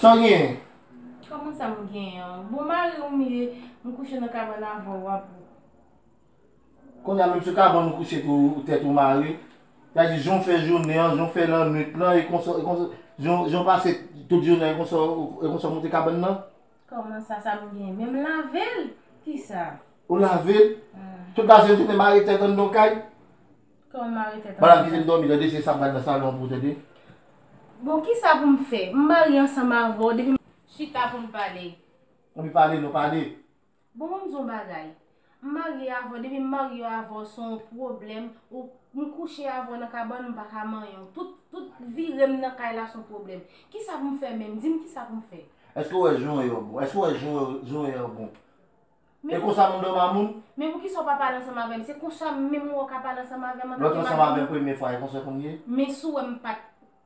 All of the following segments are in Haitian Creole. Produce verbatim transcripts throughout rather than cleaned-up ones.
Sa w genyen? Kòman sa m genyen an? Bon, mari w m ye, m kouche nan kabann avè w, w ap. Kounye a menm sou kabann ou kouche tou, tèt ou mare. Sa di, jan w fè jounen an, jan w fè lannwit lan, e konsa, e konsa, jan w- jan w pase tout jounen an, e konsa, e konsa w monte kabann nan? Kòman sa, sa m genyen? Men m lave l? Kisa? Ou lave l? Tout lajounen mare tèt anndan w kay? Kòman mare tèt Madanm, kite m dòmi, tande, se sa m pral nan salon pou w tande. Bon, kisa pou m fè? M marye ansanm avè w depi m. Chita pou n pale. Anpi pale, nou pale. Bon, ban m di w yon bagay. M marye avè w, depi m marye avè w, se yon pwoblèm. Ou, m kouche avè w nan kabann, m pa ka manyen w. Tout, tout vire m nan kay la se yon pwoblèm. Kisa pou m fè menm? Di m kisa pou m fè. Èske w wè jan w ye an bon? Èske w wè jan w ye an bon? E konsa moun dòmi a moun? Men poukisa w pa pale ansanm avè m? Se konsa menm ou wè w ka pale ansanm avè m antanke madanm ou? Lè w t ansanm avè m premye fwa, e konsa w konn ye? Men si w wè m pa t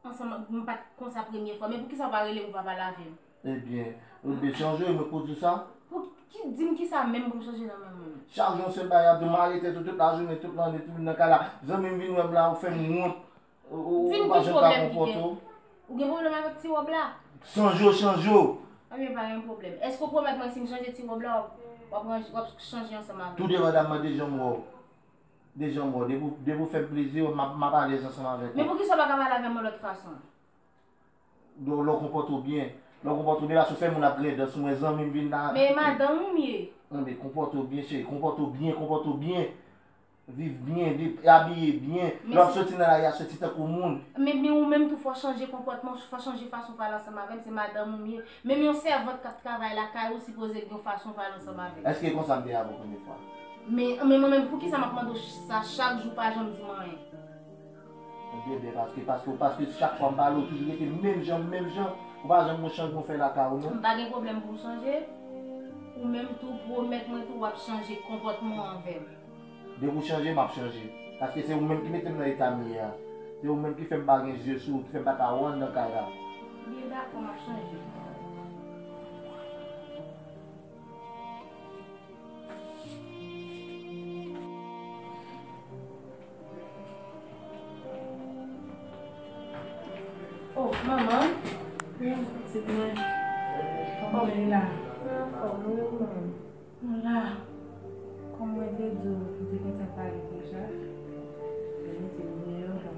ansanm, m pa t konsa premye fwa, men poukisa w pa rele m ou pa pale avè m? Ebyen, ebyen, chanje, mwen pou di w sa. Pou ki, di m kisa menm pou m chanje nan men moun? Chak jou yon sèl bagay y ap di w mare tèt ou tout lajounen, tout lannwit, ou vin nan kay la. Zanmi m vin wè m la, ou fè m wont. Ou, ou, ou pa janm ka konpòte w. Ou gen pwoblèm avèk ti wòb la? Chanje w, chanje w. Ebyen, pa gen pwoblèm. Èske w pwomèt mwen si m chanje ti wòb la, w ap, w ap ranje, w ap chanje ansanm avè m? Toude madanm mwen, de jan m wè w. De jan m wè w. Depi w, depi w fè m plezi, m ap, m ap alèz ansanm avèk ou. Men poukisa w pa ka pale avè m yon lòt fason? Lè w konpòte w byen. Lè w konpòte w byen, paske w fè moun ap grendans. Mwen zanmi m vin la. Men e madanm ou m ye. Anben, konpòte w byen, cheri. Konpòte w byen, konpòte w byen. Viv byen, viv, abiye byen. Lè w ap soti nan lari a, soti tankou moun. Men, men ou menm tou, fò w chanje konpòtman w, fò w chanje fason w pale ansanm avè m. Se madanm ou m ye. Menm yon sèvant k ap travay lakay ou, sipoze gen yon fason w pale ansanm avè l. Èske e konsa m te ye avè w premye fwa? Men, men mwen menm, poukisa m ap mande w sa chak jou, w pa janm di m anyen? Ebyen, byen, paske, paske, paske chak fwa m pale, ou toujou rete menm jan, menm jan. Ou pa janm gon chanjman w fè lakay ou, non. M pa gen pwoblèm pou m chanje. Ou menm tou, pwomèt mwen tou, w ap chanje konpòtman w anvè m. Depi w chanje, m ap chanje. Paske se ou menm ki mete m nan eta m ye a. Se ou menm ki fè m pa gen zye sou ou, ki fè m pa ka wè w anndan kay la. Byen, dakò, m ap chanje. Oh, manman. Wi, pitit mwen. Kòman w ye la? Mwen anfòm, wi, manman. Mwen la. Kòm mwen te di w, m te gentan pale deja. Mwen te deyò la.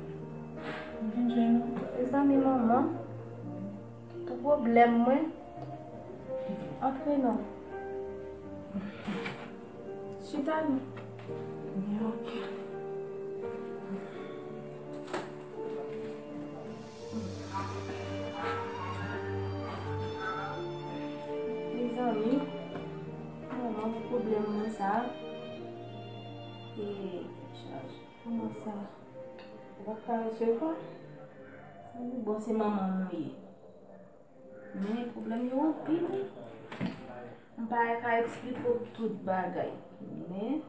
M vin jwenn ou. Mezanmi, manman. Pou pwoblèm mwen. Antre non. Chita non. Mezanmi, manman, pou pwoblèm mwen sa. E, chaj. Kòman sa? Ou pa ka resevwa? Bon, se manman mwen ye. Men pwoblèm yo anpil wi. M pa ka eksplike w tout bagay. Men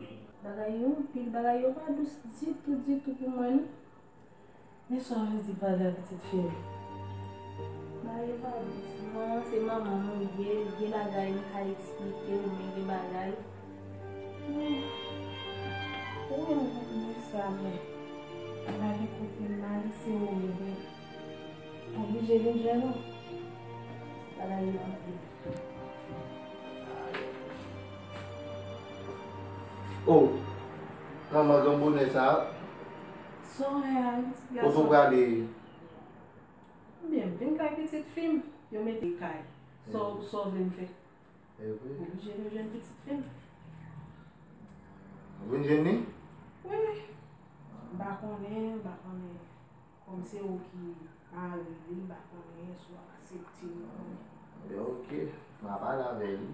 bagay yo anpil, bagay yo pa dous ditou, ditou pou mwen non. Men sa w vle di pa la pitit fi m? Bagay yo pa dous non, se manman m ou ye, gen bagay m ka eksplike w, men gen bagay. Ou menm konprann sa, men pa gen kote m ale, se ou menm. Oblije vin jwenn ou. Bagay yo anpil. Oh, manman, gran bonè sa a. Sa w wè a, wi, ti gason. Kote w prale? Ebyen, m vin kay pitit fi m, yo mete kay. Sa w, sa w vle m fè? Oblije vin jwenn pitit fi m. Ou vin jwenn li? Wi. M pa konnen, m pa konnen. Kòm se ou ki mari li, m pa konnen si w ap aksepte, m pa konnen. Ebyen, oke. M a pale avè li.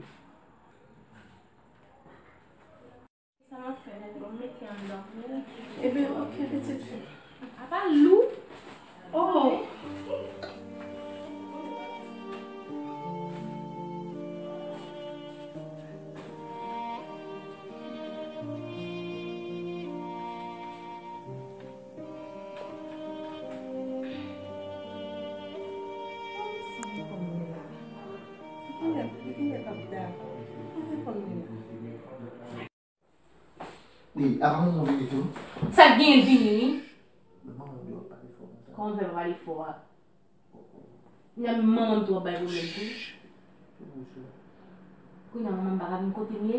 Sa m ap fè, bon, m mete anndan pou ou. Ebyen, oke, pitit fi. Apa lou? Oh! Wi, apa manman w vini tou? Sa k genyen l vini wi. Men manman w deyò pale fò konsa. Kòman m fè pa pale fò a? Kounya menm manman m tou ap bay pwoblèm tou. Kounya manman m pa ka vin kote m ye.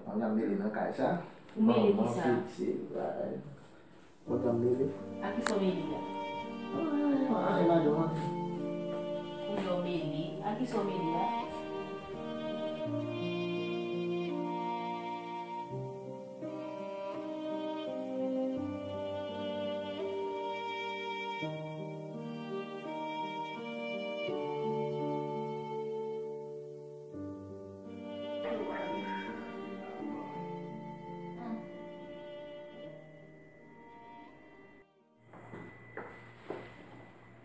Kounya m mele nan kay sa. Ou mele kisa? Kounya m mele. A kisa w mele a? Kounya w mele. A kisa w mele a?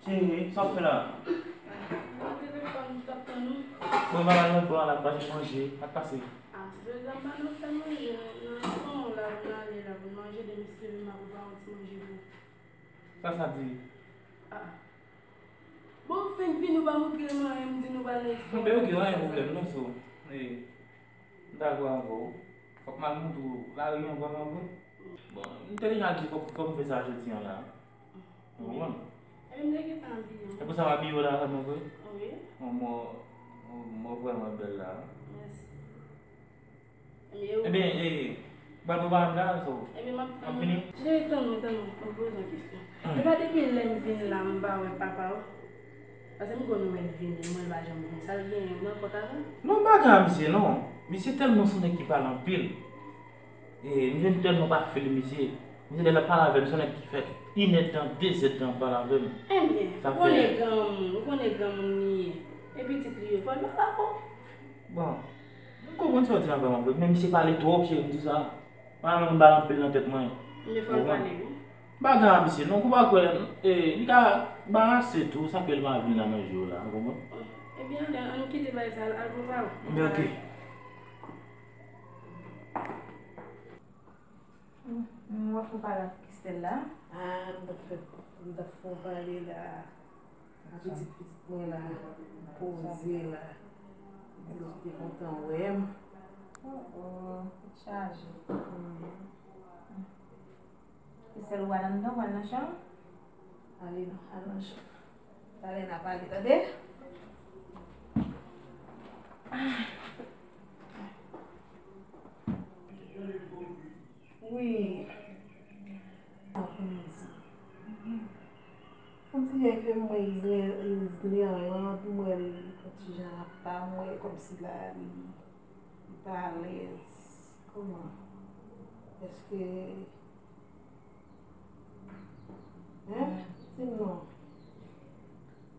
Cheri, sa w ap fè la? Mwen telefòn, m t ap tann ou. Bon, m al nan bò a la, m pa jwenn manje. Sa k pase? Ah, jodi a m pa nan fè manje, non. Nan salon la, m ale la pou manje, demen si m ap prepare yon ti manje pou ou. Sa sa di? Ah. Bon, ou fenk vini, ou pa montre m anyen, m di nou pral nan espò. Bon, ben, ok, pa gen pwoblèm, non, so. Eh. M dakò avè w. Fòk m al montre w lari an vrèman vre. Bon, m te deja di fòk, fòk m fè sa jodi an la. Ou konprann? Ebyen, m te gentan abiye m. Se pou sa w abiye w la vrèman vre? Wi. Bon, mò, mò, mò vrèman bèl la. Mèsi. Ebyen, e, ba, ba, ba, m la, so. Ebyen, m ap tann ou. M ap vini. Cheri, tann mwen, tann mwen. M poze yon kesyon. Hmm. E pa depi lè m vin la, m pa wè papa w? Paske m konn wè l vini, mwen l pa janm vini. Sa l genyen, ou nan kont avè l? Non, m pa gen a misye, non. Misye tèlman se yon nèg ki pale anpil. E, m vin tèlman pa fil misye. Misye lè l ap pale avè m, se yon nèg ki fè inèdtan, dezèdtan ap pale avè m. Ebyen, ou konnen granmoun, ou konnen granmoun li ye. E pitit li yo, fò l pa dakò. Bon, m konprann sa w di a vrèman vre, men misye pale twòp, cheri, m di sa. Mwen menm m bay anpil nan tèt mwen. Men fò l pale, wi. M pa gen a misye, non, kou pa kwè, e, li ka barase tou, sa k fè l pa vin la nan jou la, ou konprann? Ebyen, ale, ann kite bagay sa, al, al pou papa w. Men ok. M wè fò pale ak Christelle la. Ah, m t ap fè, m t ap fè yon pale la. Pitit, pitit mwen la, poze la. Di l te kontan wè m. Oh, oh, tèt chaje. Christelle, ou al anndan, ou al nan chanm? Ale non, al nan chanm. Talè n a pale, tande? Wi. Aprann di. Kontinye ke m wè Isne-, Isnerlande, m wè l yon ti jan apa, m wè kòmsi la li, li pa alèz. Kòman? Èske Hein? Di m non.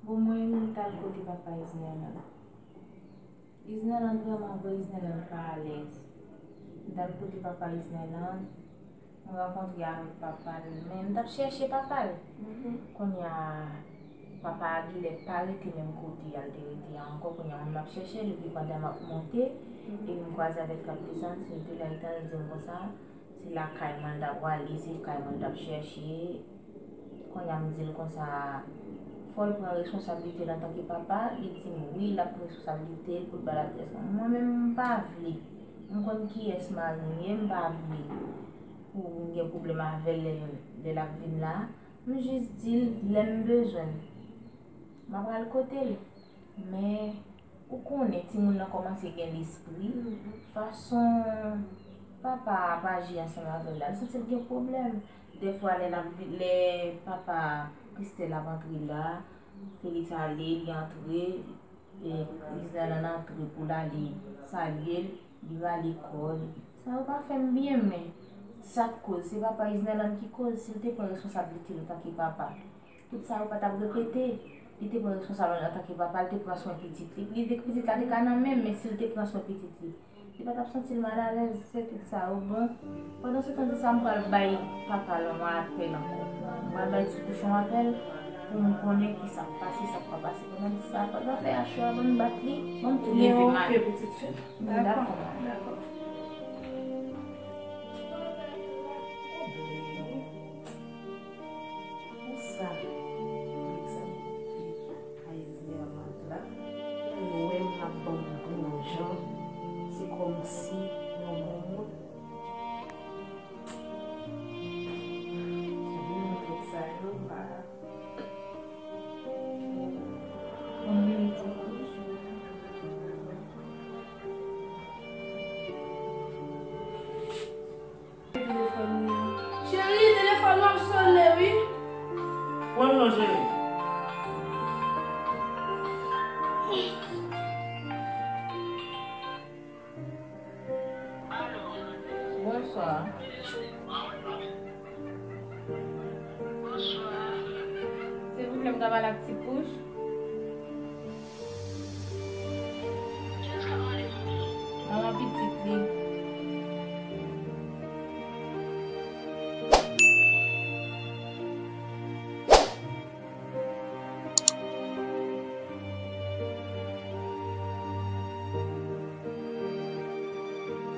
Bon, mwen, m t al kote papa Isnerlande. Isnerlande, vrèman vre, Isnerlande pa alèz. M t al kote papa Isnerlande, mwen rankontre avèk papa l, men m t ap chèche papa l. Kounye a, papa Aguilè pa rete menm kote a l te rete a ankò. Kounye a, mwen, m ap chèche l, epi pandan m ap monte, epi m kwaze avèk l k ap desann, se l te la, li t al di m konsa, se lakay mwen l t ap prale, se kay mwen l t ap chèche. Kounye a m di l konsa, fò l pran responsablite l antanke papa, li di m wi, l ap pran responsablite l pou l ba l adrès mwen. Mwen menm, m pa vle. M konn kiyès mari m ye, m pa vle pou m gen pwoblèm avè l lè, lè l ap vin la. M jis di l, lè m bezwen l, m a pral kote l. Men, ou konnen, timoun nan kòmanse gen lespri. Fason papa ap aji ansanm avè l la, l santi l gen pwoblèm. Dèfwa, lè l ap vi-, lè papa Christelle ap antre la, Félix ale, li antre, e Isnerlande antre pou l ale salye l, li rale kò l. Sa yo pa fè m byen, men sa k koz, se papa Isnerlande ki koz, si l te pran responsablite l antanke papa, tout sa yo pa t ap repete. Li te pran responsab antanke papa, li te pran swen pitit li. Li te, pitit la te ka nan men l, men si l te pran swen pitit li, li pa t ap santi l malalèz. Se tout sa yo. Bon, pandan se tan, se sa, m pral bay papa l yon apèl ankò. M pral bay ti kouchon apèl pou m konnen ki sa k pase, sa k pa pase. Pandan se sa, pandan fè acho a, ban m bat li, ban m tou leve mal. Ok, pitit fi m. Dakò. Dakò. Pou sa, Alexandre, a Esmeralda, mwen menm l ap ban m bon jan, se kòmsi yon bon moun. Sa vin nan tèt sa yo, m pa, m Manje. Bonswa. Silvouplè, m ka pale ak Ti Pouch? Manman pitit li.